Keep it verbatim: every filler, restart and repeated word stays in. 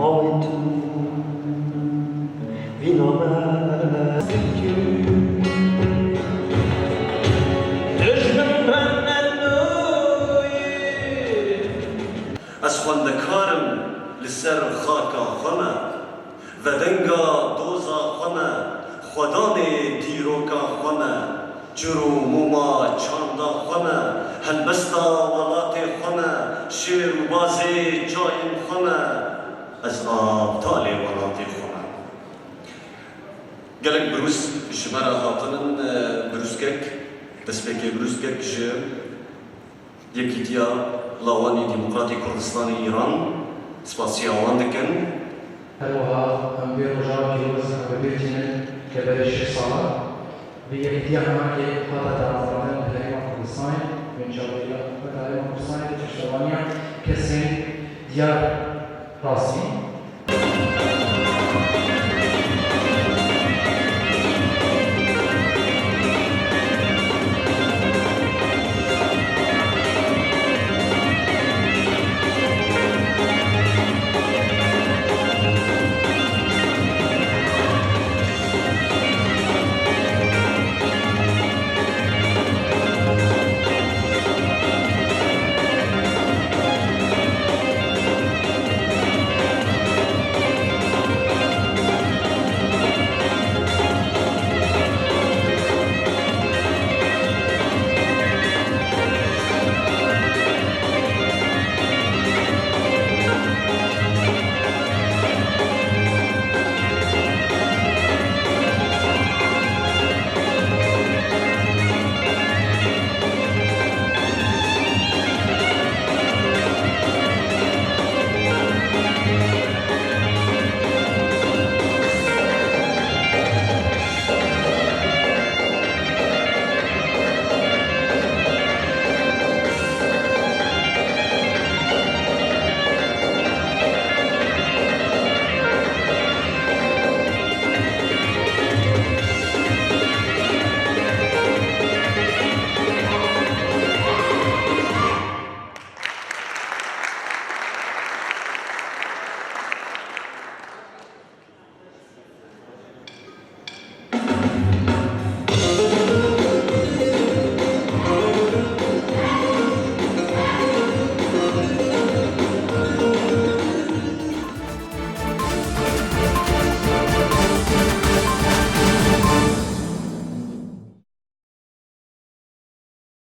Alê tu vîna me. Ez xwendekar im li ser xaka xwe me, vedenga doza xwe me, xwedanê dîroka xwe me, çir û mûma çanda xwe me, helbesta welatê xwe me, şêr û bazê çayên xwe me, ez avdalê welatê xwe me. Gelek birûs ji me re hatinin, e, birûskek, destpêkê birûskek ji Yekîtiya Lawanî Demokratîk Kurdistanê Îran, spasiya wan dikin. Her wiha em vê roja pîroz em bi bîr tînin ke berî şeş sala bi yekîtiya hemakê hate damezrandin li Herêma Kurdistanê, bên çavdêriya hikûmeta Herêma Kurdistanê bi piştevaniya kesên diyar rastî.